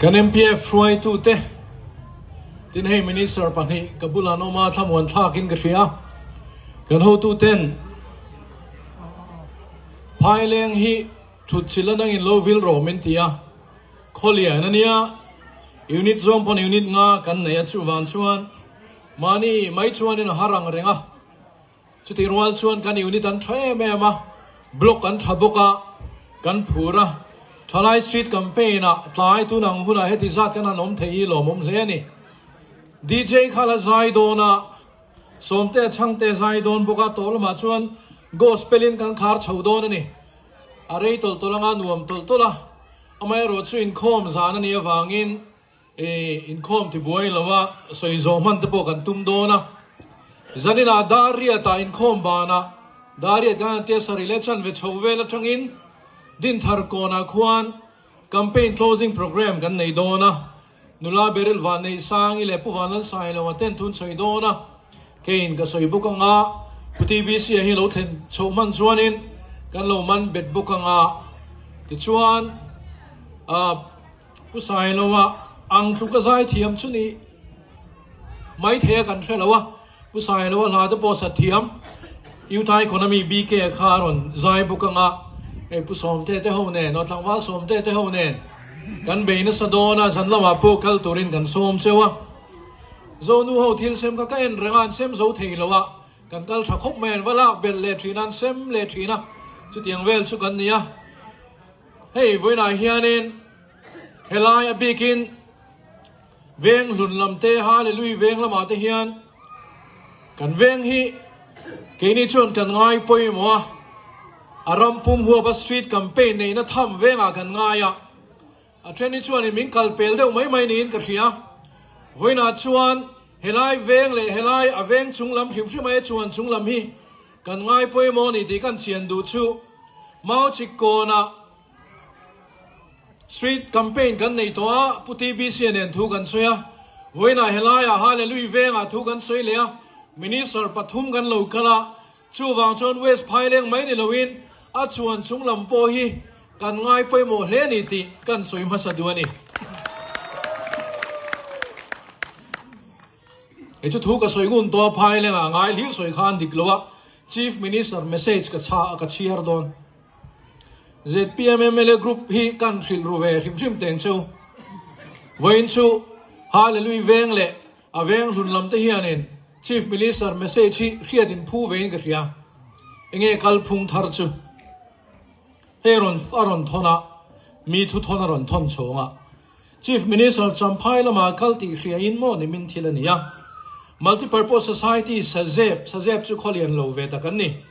Kan MPF hruaitute tin hei Minister pahnih ka bulah an awm a, thlamuan thlakin ka hria. Kan hotuten Phaileng hi thut chilh a nangin lo vil rawh min ti a, khawlian a nia, unit zawng pawn unit nga kan nei a chuvang chuan mahni mai chuanin a har ang reng a. Chutih rual chuan kan unit an tha em em a, block an tha bawk a, kan phur a. Thalai Street Campaign ah tlai tun ang hunah heti zat kan han awm thei hi lawmawm hle a ni. DJ kha la zai dawn a, Sawmte Chhangte zai dawn bawk a, tawh lamah chuan Gospel in kan khar chho dawn a ni. A rei tawlh tawlh anga nuam tawlh tawlh a, amaherawh chu inkhawm zan a nih avangin I inkhawm tibuai lo a, sawi zawh hman te pawh kan tum dawn a. Zaninah Dariat-ah inkhawm banah Dariat kan han tia sarih leh chanve chho vel atangin Dinthar kawnah khuan campaign closing programme kan nei dawn a. Nula Beryl Vanneihsangi leh Pu Vanlalsailova ten thun sawi dawn a. Keiin ka sawi bawk anga Pu TBC-a hi lo thlen chhoh hman chuanin kan lo man bet bawk anga tichuan ah Pu Sailoa ang tluka zai thiam chu ni mai thei a kan hre lo a, Pu Sailoa hla te pawh sat thiam Utah Economy BK kha a rawn zai bawk ang a, hei Pu Sawmte te ho nen aw tlangval Sawmte te ho nen kan bei nasa dawn a, zan lamah pawh kal turin kan sawm cheu a. Zonu ho thil sem kha ka en reng a, an sem zo thei lo a, kan kal tha khawp mai, an va lak belh leh thin a, an sem leh thin a, chutiang vel chu kan ni a. Hei vawiinah hianin helai a bikin veng hlun lam te Hallelui veng lamah te hian kan veng hi keini chuan kan ngai pawimawh a, a ram pum huapa street campaign neihna tham vengah kan ngai a, a then hi chuanin min kal pel deuh mai mai niin ka hria. Vawiinah chuan helai veng leh helai a veng chung lam hrim hrim aia chuan chung lam hi Kan ngai pawimawh ni tih kan chian duh chu Mau Chikkawnah Street Campaign kan nei tawh a, Pu TBC-a nen thu kan sawi a, vawiinah helaiah Hallelui vengah thu kan sawi leh a, Minister pathum kan lo kal a, chuvang chuan West Phaileng mai ni loin a chuan chung lam pawh hi kan ngai pawimawh hle ni tih kan sawi hmasa duh a ni. Hei chu thu ka sawi ngun tawh a, Phailengah ngai hlir sawi khan dik lo a, Chief Minister message ka chha ka chhiar dawn. Zpm mla group hi kan hrilh ru ve hrim hrim teng cheu. Vawiin chu Hallelui veng leh a veng hlun lam te hianin Chief Minister message hi hriat in phu vein ka hria. Enge kalphung thar chu? Hei rawn a rawn thawn a, mi thu thawn a rawn thawn chhawng a. Chief Minister Champhai lamah kal tih hriain maw ni min thil a ni a. Multipurpose Society Sazep, Sazep chu khawlian lo ve tak an ni.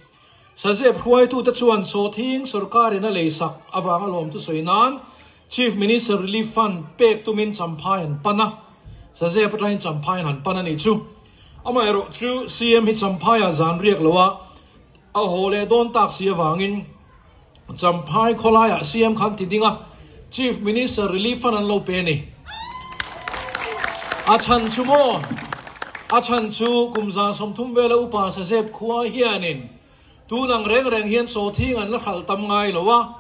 Sazep hruaitute chuan sawhthing sorkarin a leisak avanga lawmthu sawi nan Chief Minister Relief Fund pek tumin Champhai an pan a. Sazep atangin Champhai an han pan a nih chu. Amaherawh chu CM hi Champhaiah zan riak lo a, a haw leh dawn tak si avangin, Champhai khawlaiah CM khan ti ding a, Chief Minister Relief Fund an lo pe a ni. A chhan chu maw? A chhan chu kum 30 vela upa Sazep khua hianin tun ang reng reng hian sawthing an la hralh tam ngai lo a,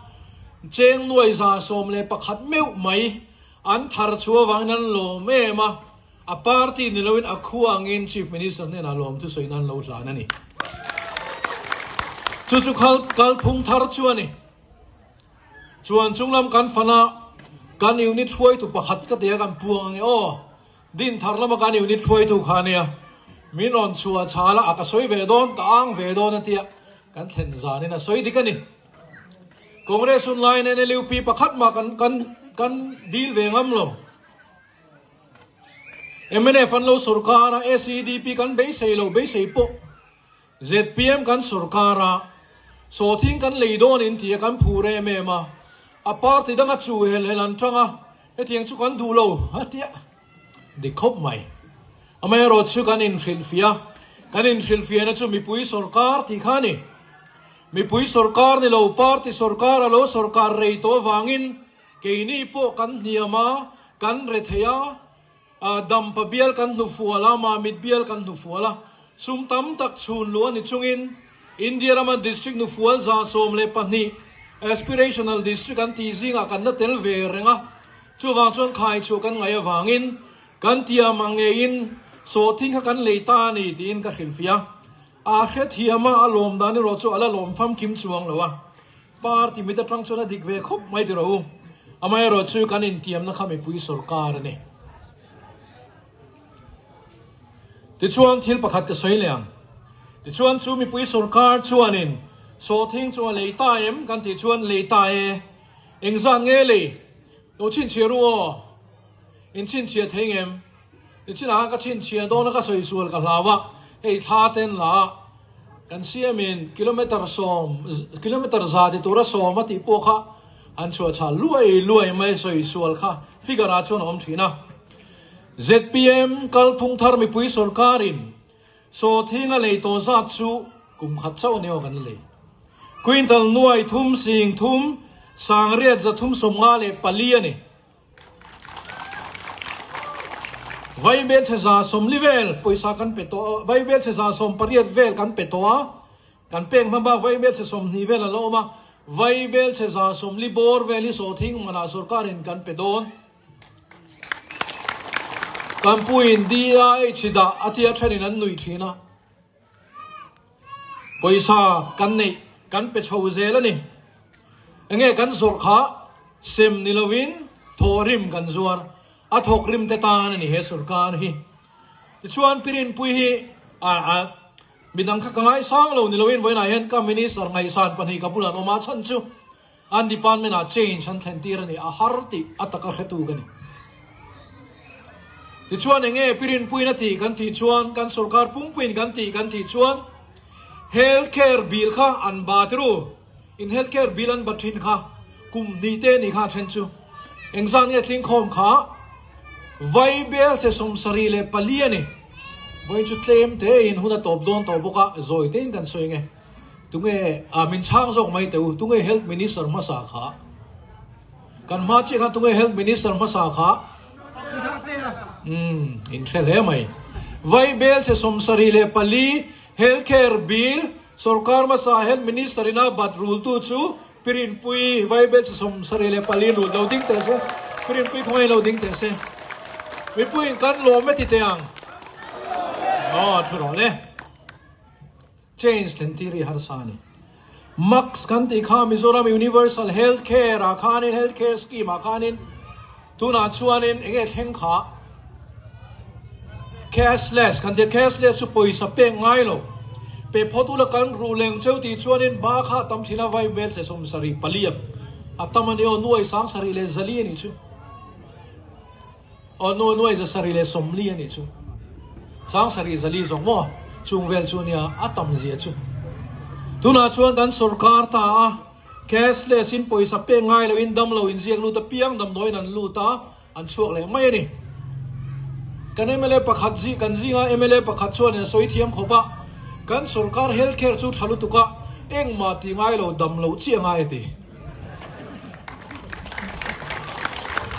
cheng nuai 111 meuh mai an thar chu avangin an lawm em a, a party ni loin a khua angin Chief Minister hnenah lawmthu sawiin an lo hlan a ni. Chu chu khal kalphung thar chu a ni. Chuan chunglam kan fan a, kan unit hruaitu pakhat ka ti a kan puang ange aw, din thar lama kan unit hruaitu kha ania, min rawn chhuah chhal a, a ka sawi ve dawn, ka ang ve dawn a tia, kan thlen zanin a sawi dik a ni. Congress hun laiin NLUP pakhat mah kan kan kan dil ve ngam lo. Mnf an lo sorkar a, SEDP kan beisei lo beisei pawh zpm kan sorkar a, sawhthing kan lei dawn in ti a kan phur em em a, a party danga chu hel hel an tang a, hetiang chu kan duh lo a tia dik khawp mai. Amaherawh chu kan inhrilhfiah a, kan inhrilhfiahna chu mipui sorkar tih kha a ni. Mipui sorkar ni lo party sorkar a lo sorkar rei tawh avangin Keini pawh kan hniam a, kan re thei a, Dampa bial kan hnufual a, Mamit bial kan hnufual a, sum tam tak chhun luh a ni chungin India rama district hnufual 112 aspirational district an tih zingah kan la tel ve reng a. Chuvang chuan khai chhuah kan ngaih avangin kan tiam ang ngeiin sawhthing kha kan lei ta a ni tiin ka hrilhfiah a. A hrethiam a, a lawm dan erawh chu a la lawm famkim chuang lo a. Party mit atang chuan a dik ve khawp mai ti rawh u. Amaherawh chu kan intiamna kha mipui sorkar a ni. Tichuan thil pakhat ka sawi leh ang. Tichuan chu mipui sorkar chuanin sawhthing chu a lei ta em kan tih chuan lei ta e. Engzat nge lei? Lo chhinchhiah ru aw. In chhinchhiah thei ngem? Nichinah khan ka chhinchhiah dawn a ka sawi sual ka hlau a, hei thla ten la a kan siamin kilometre sawm kilometre za ti tura sawm a tih pawh kha an chhuah chhal luai luai mai sawi sual kha figure ah chuan a awm thin a. ZPM kalphung thar mipui sorkarin sawthinga lei tawh zat chu kum khat chauh a ni aw kan lei. Quintal nuai thum sing thum sangriat 354 a ni. Vaibelchhe 140 vel pawisa kan pe tawh a, vaibelchhe 180 vel kan pe tawh a, kan pek hma bak vaibelchhe 20 vel a la awm a, vaibelchhe 140 bawr vel hi sawhthing manah sorkarin kan pe dawn. Kan puiin DIH dah a tia thenin an nuih thin a. Pawisa kan neih kan pe chho zel a ni. Enge kan zawrh kha sem ni lovin thawhrim kan zuar. A thawkrim te tan a ni he sorkar hi. Tichuan Pirinpui hi a midang kha ka ngaisang lo ni lovin vawiinah hian ka minister ngaihsan pahnih ka bulah an awm a, chhan chu An department ah change an thlen tir a ni, a har tih a taka hretu ka ni. Tichuan enge Pirinpuiin a tih kan tih chuan, kan sorkar pumpuiin kan tih kan tih chuan health care bill kha an ba tiru, in health care bill an ba thin kha kum hnih te ni kha a then chu engzat nge tling khawm kha Vaibel che 74 a ni. Vawiin chu tlem te in hun a tawp dawn tawh bawk a, zawi tein kan sawi nge. Tunge ah min chhang zawk mai teh u, tunge Health Minister hmasa kha? Kan hma chiah khan tunge Health Minister hmasa kha? Umm, in hre hle mai. Vaibel che 74 Health Care Bill sorkar hmasa Health Minister ina bat rultu chu Pirinpui Vaibel che 74 rul lo ding teh se. Pirinpui khawngaih lo ding teh se. Mipuiin kan lawm e ti teh ang. Aw, thu rawh le. Change thlen tir hi harsa a ni. Max kan tih kha Mizoram Universal Health Care ah khanin Health Care Scheme ah khanin tunah chuanin eng nge thleng kha Cashless kan tia cashless chu pawisa pek ngai lo. Pe phawt ula kan ru leng cheu tih chuanin ba kha a tam thin a vai hmel che 74 a tam a ni aw nuai 74 a nih chu. Aw nu nuai 740 a nih chu. 74 zawng maw? Chung vel chu nia a tam zia chu. Tunah chuan kan sorkar ta a, cashless in pawisa pek ngai loin dam lo inziak lut apiang damdawiin an lut a, an chhuak leh mai a ni. Kan mla pakhat zi kan zinga mla pakhat chuanin a sawi thiam khawp a, kan sorkar health care chu tha lutuk a, engmah ti ngai lo dam loh chiah ngai a ti.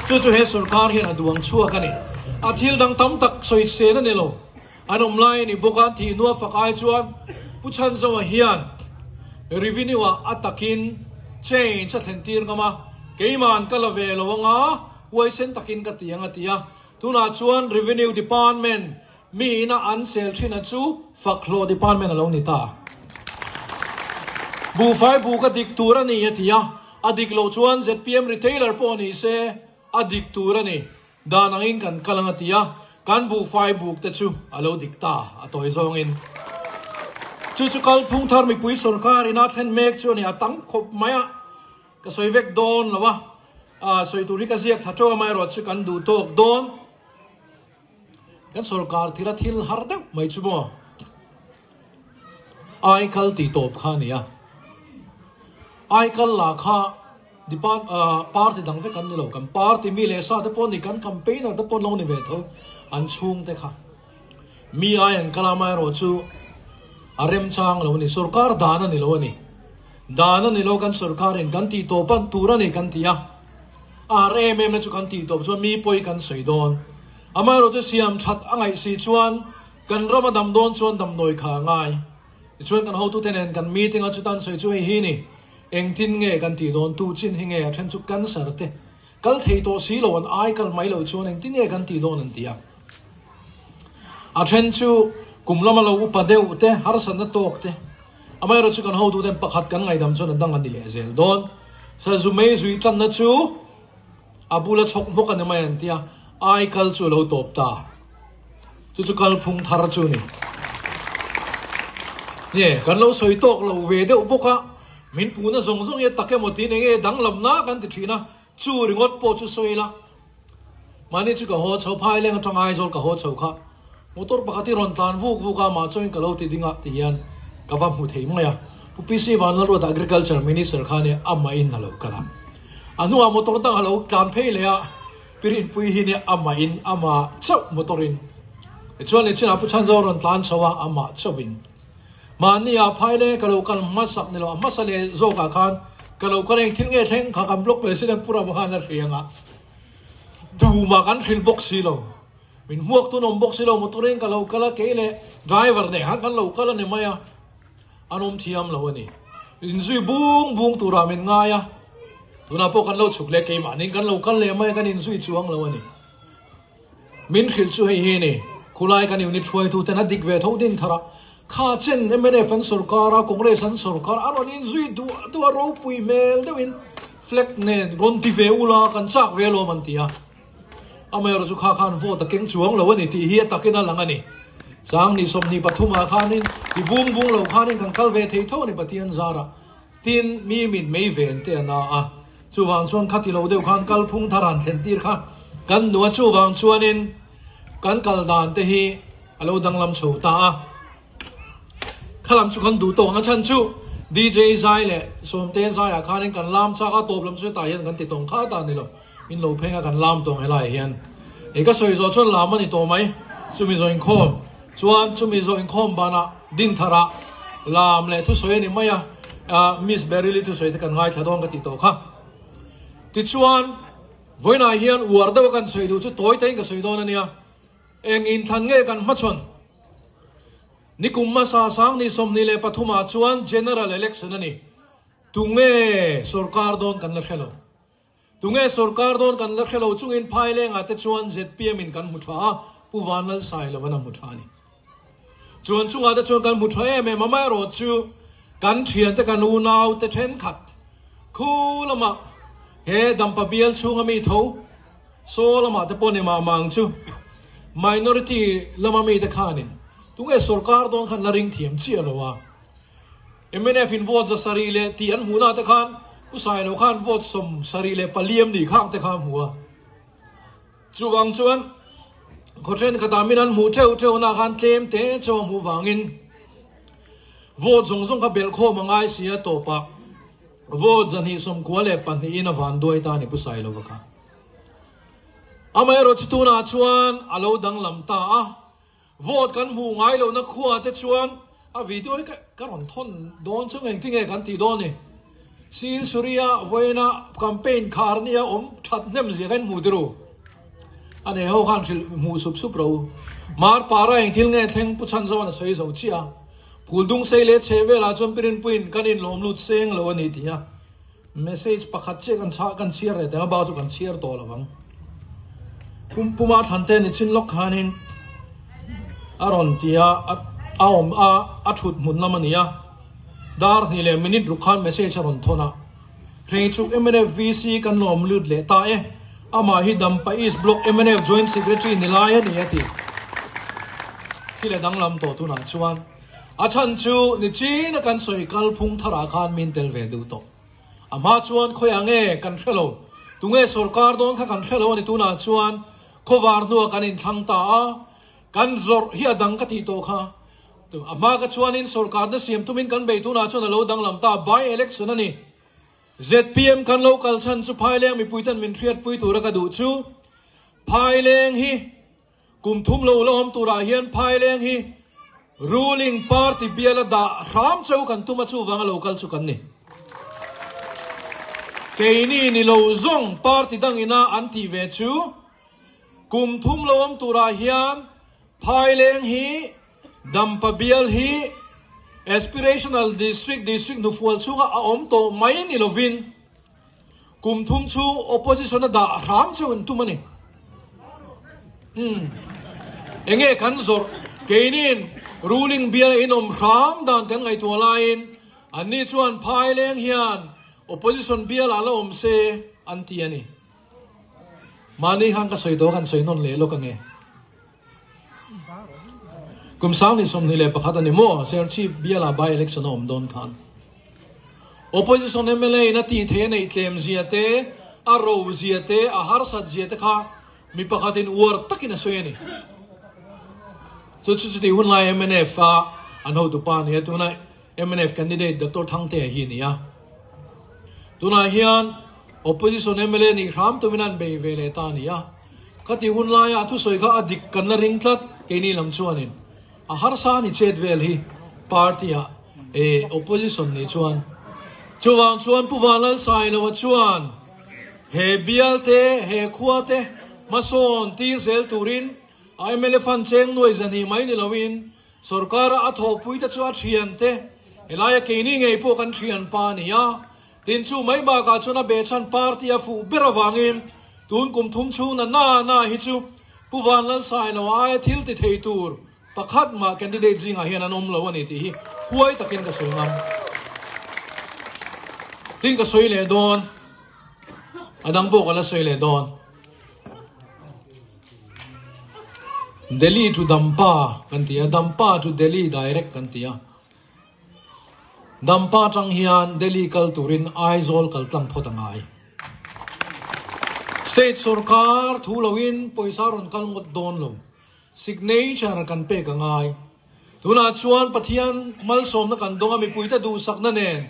Chu chu he sorkar hian a duang chhuak a ni. A thil dang tam tak sawi sen a ni lo. An awm lai a ni bawk a, thih hnua fak ai chuan Pu Chhanzoa hian revenue ah a takin change a thlen tir ngam a, keiman ka la ve lo anga huaisen takin ka ti ang a ti a. Tunah chuan revenue department Mi ina an sel thin a chu fak hlawh department a lo ni ta. Buhfai buk a dik tur a ni a ti a, a dik loh chuan zpm retailer pawh ni se a dik tur a ni, dan angin kan kal ang a ti a, kan buhfai buk te chu a lo dik ta a tawi zawngin. Chu chu kalphung thar mipui sorkar ina thlen mek chu a ni, a tam khawp mai a, ka sawi vek dawn lo a, sawi tur hi ka ziak thla teuh amaherawh chu kan duh tawk dawn. Kan sorkar thila thil har deuh mai chu maw? Aikal tih tawp kha a ni a. Aikal lah kha depart party dang vek an ni lo. Kan party mi leh sa te pawh ni, kan campaigner te pawh an lo ni ve tho. An chhungte kha mi ai an kal a, amaherawh chu a remchang lo a ni. Sorkar dan a ni lo a ni. Dan a ni lo, kan sorkarin kan tih tawp a tur a ni kan ti a. Ar em em na chu kan tih tawp chuan mi pawi kan sawi dawn. Amaherawhchu siam that a ngaih si chuan kan ram a dam dawn chuan damdawi kha a ngai. Tichuan kan hotute nen kan meeting a chutan sawi chu hei hi ni, engtin nge kan tih dawn, tu chin hi nge a then chu cancer te. Kal thei tawh si lo an ai kal mai loh chuan engtin nge kan tih dawn an ti a. A then chu kum lama lo upa deuh te, harsatna tawk te, amaherawh chu kan hotu ten pakhat kan ngaidam chuan a dang an ni leh zel dawn. Sazu mei zui tanna chu a bula chhawk hmawk a ni mai an ti a, ai kal chu a lo tawp ta. Chu chu kalphung thar chu a ni. Nge, kan lo sawi tawk lo ve deuh bawk a, min puhna zawng zawng hi a tak emaw tiin eng nge danglamna kan ti thin a, chu ringawt pawh chu sawi ila. Mahni chu ka haw chho phai leng atang Aizawl ka haw chho kha motor pakhat hi rawn tlan vuk vuk a, mah chuan ka lo ti ding a ti hian ka va hmu thei mai a. Pu PC Vanlalruata Agriculture Minister kha nia amah in a lo kal a. A hnuah motor dang a lo tlan phei leh a, Pirinpui hi nia amah in amah chauh motor in. Tichuan leh chinah Pu Chhanzo rawn tlan chho a, amah chauh in. Mahni ah phai le ka lo kal hmasak ni lo, a hmasa leh zawk ah khan ka lo kal eng thil nge thleng kha kan block president Pu Rama khan a hriang a, tumah kan hrilh bawk si lo, min hmuak tun awm bawk si lo, motor in ka lo kal a, kei leh driver nen khan kan lo kal a ni mai a, an awm thiam lo a ni. Inzui bung bung turah min ngai a, tunah pawh kan lo chhuk leh keimahni kan lo kal leh mai a, kan inzui chuang lo a ni. Min hrilh chu hei hi a ni, khulai kan unit hruaituten a dik ve tho din thar a, kha chen mnf an sawrkar a, Congress an sawrkar a rawn inzui duah duah ropui hmel deuhin flag nen rawn ti ve ula kan chak ve alawm an ti a. Amaherawh chu kha khan vote a keng chuang lo a ni tih hi a takin a lang a ni. Sangni 23 ah khanin ti bung bung lo khanin kan kal ve thei tho a ni Pathian zarah. Tin, mi mit mei ven te a na a, chuvang chuan khati lo deuh khan kalphung thar han thlen tir kha kan nu a, chuvang chuanin kan kal dan te hi a lo danglam chho ta a, khalam chu kan duh tawk ang a chhan chu DJ zai leh Sawmte zaiah khanin kan lam chak a, tawp lam chu hetah hian kan ti tawng kha ta ni lo, min lo pheng a kan lam tawng helaiah hian eng ka sawi zawh chuan lam a ni tawh mai, chumi zawh inkhawm. Chuan chumi zawh inkhawm banah Dintharah lam leh thusawi a ni mai a, Miss Beryl-i thusawi te kan ngaithla dawn ka tih tawh kha. Tichuan, vawiinah hian uar deuha kan sawi duh chu tawi tain ka sawi dawn a nia. Eng inthlan nge kan hmachhawn? Nikum hmasa Sangni 23 ah chuan General Election a ni. Tunge sorkar dawn kan la hre lo. Tunge sorkar dawn kan la hre lo chungin Phailengah te chuan zpm in kan hmu tha a, Pu Vanlalsailovan a hmu tha a ni. Chuan chungah te chuan kan hmu tha em em, amaherawh chu kan thiante kan unau te thenkhat khu lamah he Dampa bial chhunga mi tho saw lamah te pawh ni mah mah ang chu minority lama mi te khanin tunge sorkar dawn khan la ring thiam chiah lo a. Mnf in vote 700 leh tih an hmuhna te khan Pu Sailo khan vote 74 em nih khang te kha a hmu a. Chuvang chuan khaw thenkhatah min an hmuh theuh theuh na khan tlem te chu a hmuh vangin vote zawng zawng kha belh khawm a ngai si a tawpah vote 292 in a van duai ta a ni Pu Sailova kha. Amaherawhchu tunah chuan a lo danglam ta a. Vote kan hmuh ngai lohna khua te chuan a video hi ka rawn thawn dawn chu engtin nge kan tih dawn ni? Sir Surya vawiina campaign khar nia awm that hnem zia kha in hmuh tir u. A nei ho khan hrilh hmuh sup sup ro u. Marpara eng thil nge thleng Pu Chhanzoan a sawi zo chiah a. Phuldung sei leh chhe velah chuan Pirinpuiin kan inlawm lut seng lo a ni tih a. Message pakhat chiah kan chhah kan chhiar leh teng a bak chu kan chhiar tawh lo ang. Pum puma thlan te ni chin lawk khanin a rawn ti a, a awm a, a thut hmun lam a ni a. Dar hnih leh minute ruk khan message a rawn thawn a. Hrengchuk mnf VC kan lawm lut leh ta e. Amah hi Dampa East Block mnf Joint Secretary ni lai a ni a ti. Thil a danglam tawh tunah chuan. A chhan chu nichin a kan sawi kalphung tharah khan min tel ve duh tawh. A hma chuan khawiah nge kan hre lo, tunge sorkar dawn kha kan hre lo a ni tunah chuan khawvar hnuah kan inthlang ta a, kan zawrh hi a dang ka tih tawh kha. A hma ka chuanin sorkarna siam tumin kan bei tunah chuan a lo danglam ta, by election a ni. Zpm kan lo kal chhan chu Phaileng mipuiten min hriatpui tura ka duh chu Phaileng hi Kum thum lo la awm turah hian Phaileng hi ruling party biala dah hram cheu kan tum a chuvanga lo kal chu kan ni. Keini ni lo zawng party dangina an tih ve chu kum thum lo awm turah hian Phaileng hi Dampa bial hi Aspirational District, District hnufual chhunga a awm tawh mai ni lovin. Kum thum chhung opposition a dah hram cheu an tum a ni. Umm. Enge kan zawrh? Keiniin ruling bial a inawm hram dan kan ngaihtuah laiin anni chuan Phaileng hian opposition bial ah la awm se an ti a ni. Mahni khan ka sawi tawh kan sawi nawn leh lawk ange. Kum 2021 a ni maw? Serchhip bialah by election a awm dawn khan Opposition mla in a tih theih a neih tlem zia te, a ro zia te, a harsat zia te kha mi pakhatin uar takin a sawi a ni. Chu chu chutih hun lai mnf a an hotu pa a ni a, tuna mnf candidate Doctor Thangtea hi a ni a. Tunah hian Opposition mla nih hram tumin an bei ve leh ta a ni a. Khati hun laia a thusawi kha a dik kan la ring tlat, keini lam chuanin a harsa a ni chet vel hi party ah e opposition nih chuan. Chuvang chuan Pu Vanlalsailoa chuan he bial te, he khua te hmasawn tir zel turin a mla fund cheng nuai zahnih mai ni loin sorkara a thawhpui te chu a thian te, helaia keini ngei pawh kan thian pa a ni a, Tin chu mai bakah chuan a behchhan party a fuh ber avangin tun kum thum chhung na na na hi chu Pu Vanlalsailo aia thil ti thei tur pakhat mah candidate zingah hian an awm lo a ni tih hi huai takin ka sawi ngam. Tin ka sawi leh dawn, a dang pawh ka la sawi leh dawn. Delhi to Dampa kan ti a, Dampa to Delhi direct kan ti a. Dampa atang hian Delhi kal turin Aizawl kal tlang phawt a ngai. State sorkar thu loin pawisa rawn kal ngawt dawn lo. Signature kan pek a ngai. Tunah chuan Pathian malsawmna kan dawng a mipuite duhsakna nen.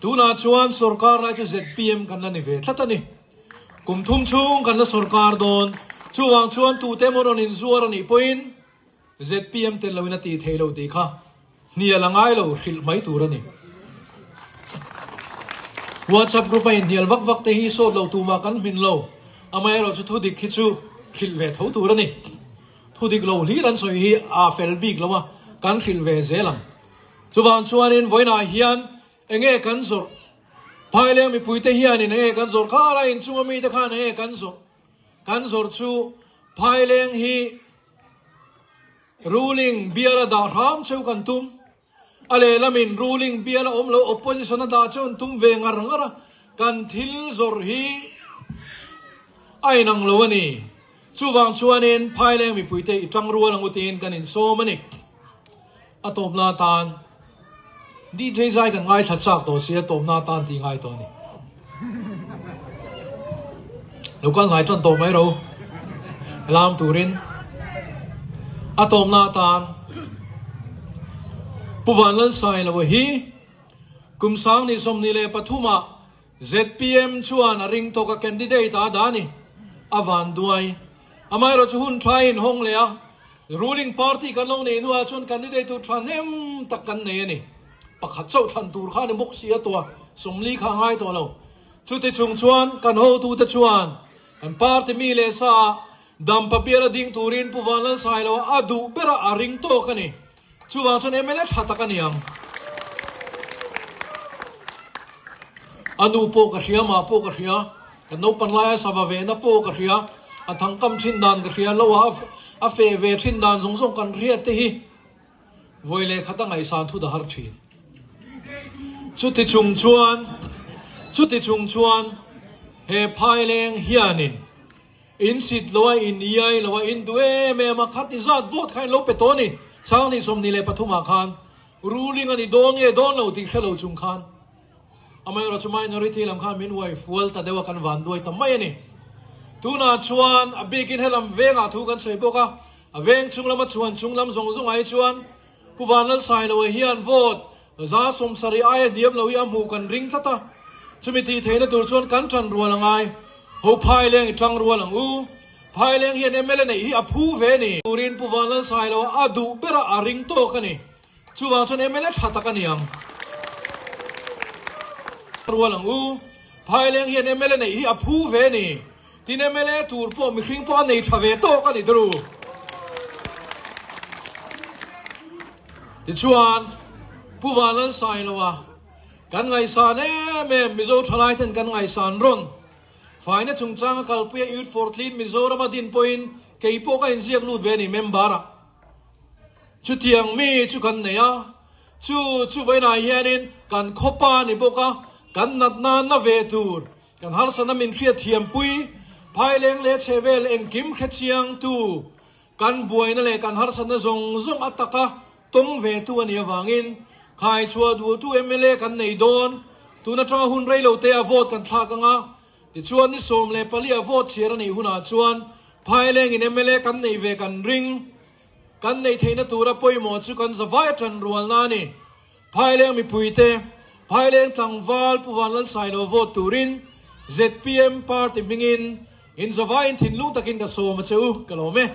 Tunah chuan sorkar lai chu zpm kan la ni ve tlat a ni. Kum thum chhung kan la sorkar dawn. Chuvang chuan tute emaw rawn inzuar a nih pawhin Zpm tel loin a tih thei lo tih kha hnial a ngai lo hrilh mai tur a ni. WhatsApp group a inhnial vak vak te hi sawt lo tumah kan hmin lo, amaherawh chu thudik hi chu hrilh ve tho tur a ni. Thudik lo hlir an sawi hi a fel bik lo a, kan hrilh ve zel ang. Chuvang chuanin vawiinah hian enge kan zawrh? Phaileng mipuite hianin enge kan zawrh? Kha a inchunga mite khan enge kan zawrh? Kan zawrh chu Phaileng hi Ruling bial a dah hram cheu kan tum. A lehlamin ruling bial a awm lo opposition a dah cheu an tum ve ngar ngar a, kan thil zawrh hi a inang lo a ni. Chuvang chuanin Phaileng mipuite i tang rual ang u tiin kan insawm a ni. A tawpna atan DJ zai kan ngaithla chak tawh si a tawpna atan tih ngai tawh a ni. Lo kal ngai tan tawh mai ro lam turin a tawpna atan Pu Vanlalsailoa hi kum 2023 ah Zpm chuan a ring tawk a candidate a dah a ni. A vanduai. Amaherawh chu hun tha in hawng leh a, ruling party kan lo neih hnuah chuan candidate tur tha hnem tak kan nei a ni. Pakhat chauh thlan tur kha a ni bawk si a tua, 40 kha a ngai tawh lo. Chuti chung chuan kan hotute chuan kan party mi leh sa ah Dampa bial a ding turin Pu Vanlalsailoa a duh ber a, a ring tawk a ni. Chuvang chuan mla tha tak a ni ang. A nu pawh ka hria, mah pawh ka hria, kan naupan laia sava vehna pawh ka hria, a thangkam thin dan ka hria, lo ah a feh ve thin dan zawng zawng kan hriat te hi vawi leh khat a ngaihsan thut a har thin. Chuti chung chuan, chuti chung chuan he phaileng hianin In sit lo a, in iai lo a, in duh em em a, khati zat vote kha in lo pe tawh a ni. 2023 ah khan ruling a ni dawn nge dawn lo tih hre lo chung khan amaherawh chu minority lam khan min uai fual ta deuh a, kan van duai ta mai a ni. Tunah chuan a bikin helam vengah thu kan sawi bawk a, a veng chung lama chhuan chung lam zawng zawng ah hi chuan Pu Vanlalsailoa hian vote 70% aia hniam lo hi a hmuh kan ring tlat a, chumi tih theihna tur chuan kan tan rual a ngai. Ho Phaileng i tang rual ang u. Phaileng hian mla neih hi a phu ve a ni. Turin Pu Vanlalsailoa a duh ber a, a ring tawk a ni. Chuvang chuan mla tha tak a ni ang. Rual ang u. Phaileng hian mla neih hi a phu ve a ni. Tin mla tur pawh mihring pawh a nei tha ve tawk a ni turu. Tichuan Pu Vanlalsailoa kan ngaihsan em em Mizo thalai ten kan ngaihsan rawn. Faina chungchanga kalpuia Youth for Clean Mizoram a din pawhin kei pawh ka inziak lut ve a ni member ah. Chutiang mi chu kan nei a, chu chu vawiinah hianin kan khawpa a ni bawk a, kan natna na ve tur, kan harsatna min hriat thiampui, phaileng leh chhevel engkim hrechiang tu, kan buaina leh kan harsatna zawng zawng a taka tawng ve tu a nih avangin khaichhuah duhtu mla kan nei dawn. Tun atanga hun rei lo te a vote kan thlak ang a, tichuan ni 14 a vote chhiar a nih hunah chuan phailengin mla kan neih ve kan ring. Kan neih theihna tura pawimawh chu kan zavai atan rualna a ni. Phaileng mipuite, Phaileng tlangval Pu Vanlalsailo vote turin zpm party hmingin in zavaiin thinlung takin ka sawm a che u, ka lawm e.